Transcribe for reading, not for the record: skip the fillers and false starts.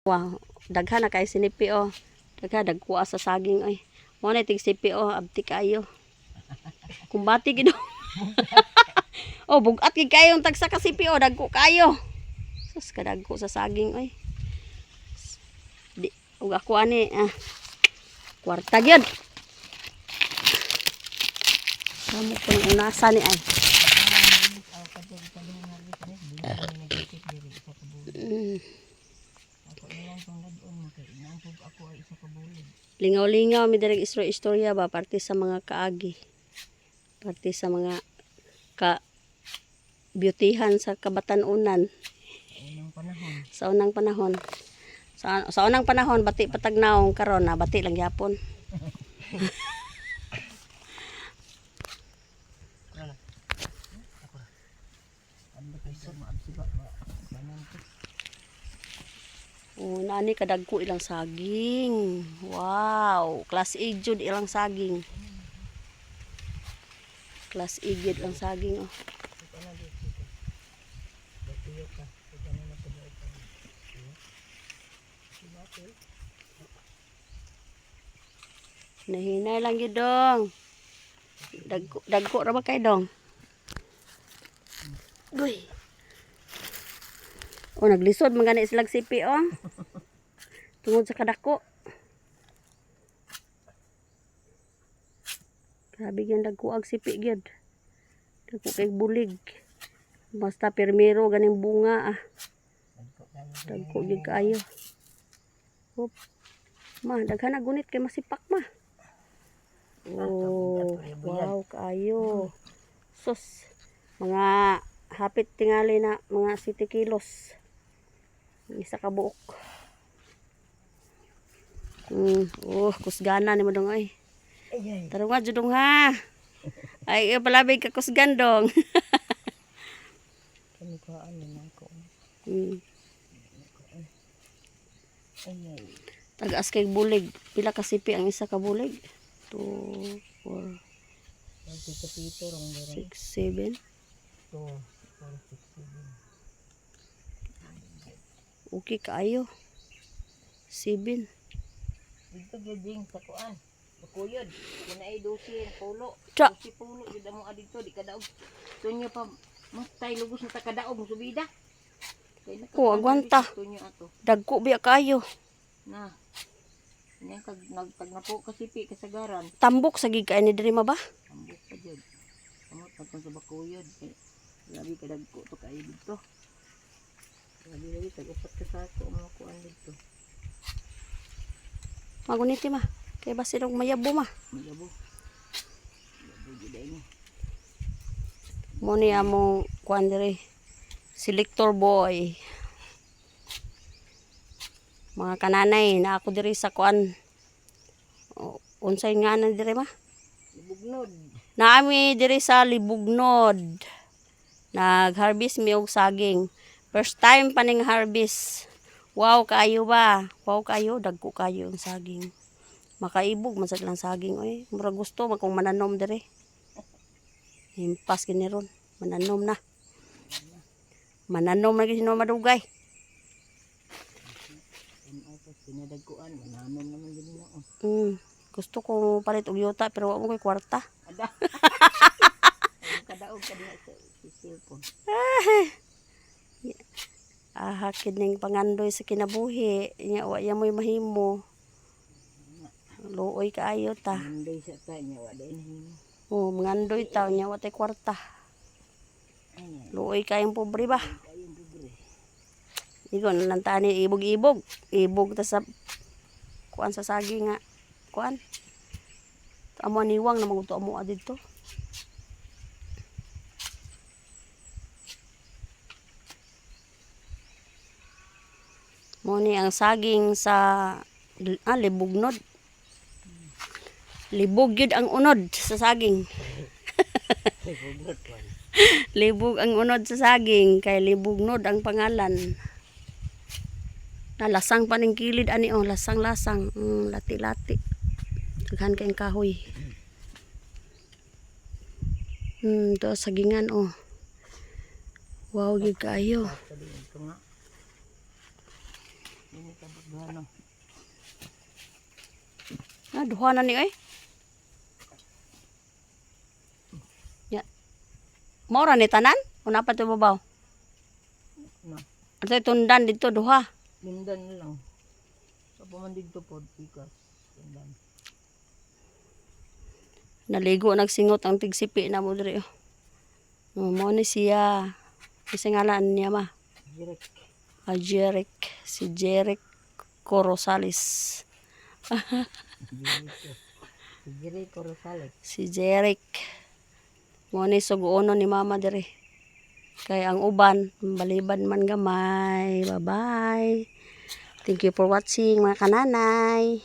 Wow, daghan na kay sinipi oh. Daghan dagkuha sa saging oy. Mo na tig sipi oh, abti kayo. Kumbati gid. Oh, bugat gid kayo ang tagsa ka sipi oh, dagko kayo. Sus, kadagko sa saging oy. Di ug ako ani ah, kwarta gyud. Kamo ko ng unasa ni ay. Lingaw-lingaw mi direk istorya ba parte sa mga kaagi. Parte sa mga ka beautyhan sa kabatanunan Unang panahon. sa unang panahon. Sa unang panahon bati patagnaong, karon na bati lang gyapon. Oh, nani kadagko ilang saging. Wow, class A jud ilang saging. Class A jud ilang saging oh. Nahinay lang gyud dong. Dagko dagko ra ba kay dong? Uy. Oh, naglisod man gani silang sipi oh. Tungod sa kadako. Grabe gyud dagko ag sipi gyud. Dagko kay bulig. Basta pirmiro ganing bunga ah. Dagko gyud kaayo. Hop. Ma, daghan na gunit kay masipak ma. Oh, wow kaayo. Sus. Mga hapit tingali na mga 7 kilos. Isa ka buok. Oh, kusgana ni mo dong ay. Ay, ay. Tarong nga judong ha. Ay, palabig ka kusgan dong. Kami ko ano na ako. Ay, ay. Tagaas kay bulig. Pila ka sipi ang isa ka bulig? 2, 4, Pito-pito rong meron. 6, 7. 2, 4, 6, 7. Okay kaayo. 7. Dito gyud ding sa kuan. Bakuyod. Kinaay 12 pulo. Tsa. 12 pulo gyud amo adito di kadaog. Tunyo pa matay lugos na ta kadaog subida. Kay naka- Ko, agwanta. Tunyo ato. Dagko biya kaayo. Na. Nya kag nagtag na po kasipi kasagaran. Tambok sa gig kay ni diri ma ba? Ambot pa jud. Amot pa tong sa bakuyod. Kay grabe kadagko to kayo dito. Grabe lagi tag upat ka sako ang mga kuan dito. Maguniti ma. Kay basin og mayabo ma. Mayabo. Mayabo jud ay ni. Mo ni among kuan diri. Selector boy. Mga kananay na ako diri sa kuan. O, unsay nga na diri ma? Bugnod. Naami diri sa Libugnod. Nag-harvest mi og saging. First time pa ning harvest. Wow kaayo ba? Wow kaayo, dagko kayo ang saging. Makaibog man sa ilang saging oy. Murag gusto man kung mananom diri. Himpas gini ron, mananom na. Mananom na gid madugay. Ano pa pinadagkuan mananom naman gid na oh. Gusto ko palit og yuta pero wa mo koy kwarta. Ada. Kadaog ka diha sa cellphone. Ah, kining pangandoy sa kinabuhi. Nya wa ya mo'y mahimo. Luoy kaayo ta. Manday sa ta nya wa day nahimo. Oh, mangandoy ta nya wa tay kwarta. Ay, Luoy kayong pobre ba? ayun pobre. Igon lang tani ibog-ibog. Ibog ta sa kuan sa saging nga. Kuan. Amo niwang na maguto amo didto. Mo ni ang saging sa ah, libugnod. Libog yun ang unod sa saging. Libog ang unod sa saging kay libugnod ang pangalan. Na lasang pa ning kilid ani oh, lasang-lasang, lati-lati. Daghan kayong kahoy. To sagingan oh. Wow, gyud kaayo. Sabi ito nga. Tapos duha no. Ah, duha na ni oy. Ya. Mao ra ni tanan? Una pa to babaw. No. Ato tundan dito duha. Lindan na lang. Sa man dito po, pikas. Lindan. Naligo nagsingot ang tigsipi na mo diri oh. Oh, mao ni siya. Isa ngalan niya ma. Direk. Ah, Jeric. Si Jeric Corosales. Jericho. Si Jericho Rosales. Si Jeric. Mo ni suguono ni mama diri. Kay ang uban, baliban man gamay. Bye-bye. Thank you for watching, mga kananay.